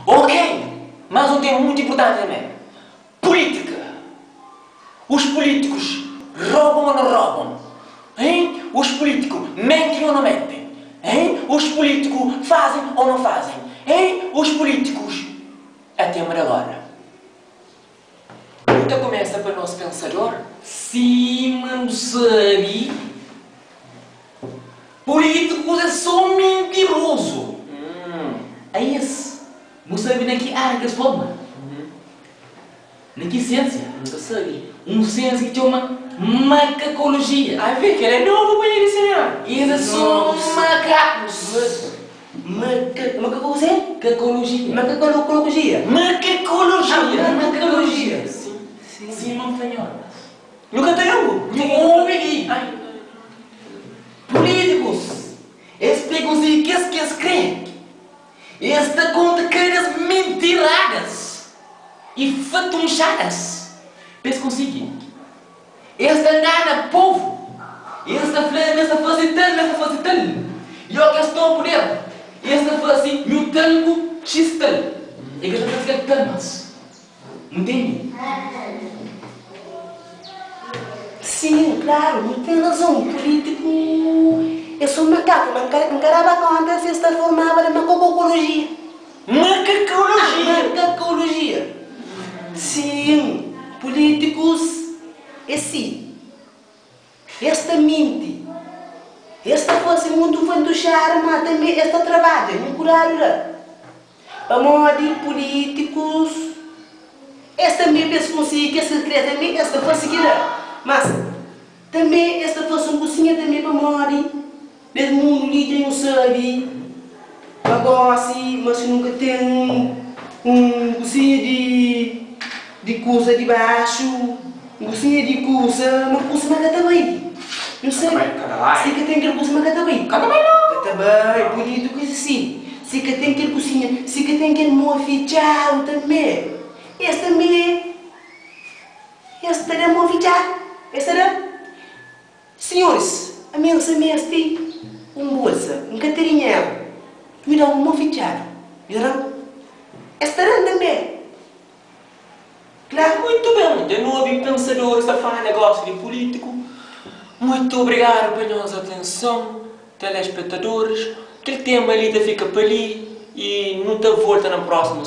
Ok! Más un tema mutu inpurtanti tanbê, pulítika. Os políticos roubam ou não roubam? Hein? Os políticos mentem ou não mentem? Hein? Os políticos fazem ou não fazem? Hein? Os políticos. É tema di agora. Nu ta kumesa pa nos pensador. Sima nu sabe, políticos é só mentiroso. Aes, bu sabe na ki área ki es forma? Na ki siênsia? N ka sabe. Un siênsia ki txoma makakolojia. Avê, kel é novu pa nha disionáriu. Es é só makakus. Maka, maka kuzê? Kakolojia. Makakolojia. Makakolojia. Ah, makakolojia. Sim. Sima N fla nhordas. Nu ka ta da-bu. Nhu obi li. Pulítikus, es pê konsigi kes ki es krê. Es ta konta kada mintiradas i fatunxadas pa es konsigi. Es ta ngana povu, es ta fla ma es ta faze tal, ma es ta faze tal, i óki es toma puder, es ta faze nhu tal ku xis tal, i ka ta faze kel tal más. Ntende? Sim, klaru, nhu ten razon, pulítiku é só makaku, ma N ka daba konta si es ta formaba na makokokologia. Makakologia? Ah, makakologia. Sim, pulítikus é si. Es ta minti, es ta fase mundu fantuxada, má tanbê es ta trabadja. Nhu kudadu la, pamodi pulítikus, es tanbê pa es konsigi kes ki es krê tanbê es ta fase kel-la. Mas, tanbê es ta fase un kusinha tanbê pamodi Nes mundu li dja nhu sabe ma gosi ma si nu ka ten un kusinha di di kusa di baxu un kusinha di kusa ma kusa ma ka ta bai nhu sabe si ka ten kel kusa ma ka ta bai ka ta bai punitu ku es si si ka ten kel kusinha si ka ten kel mo fitxadu tanbe es tanbe es ta da mo fitxadu es ta da. Sinhoris, ami N sa meste un bolsa, N ka ten dinheru, nhu da-m un mon fitxadu, nhu da-m. Es ta da-m tanbe. Klaru. Muitu ben, dja nu obi pensadoris ta fala gosi di pulitiku. Muitu obrigadu pa nhos atenson, telespetadoris. Kel tema li ta fika pa li i nu ta volta na prosimu.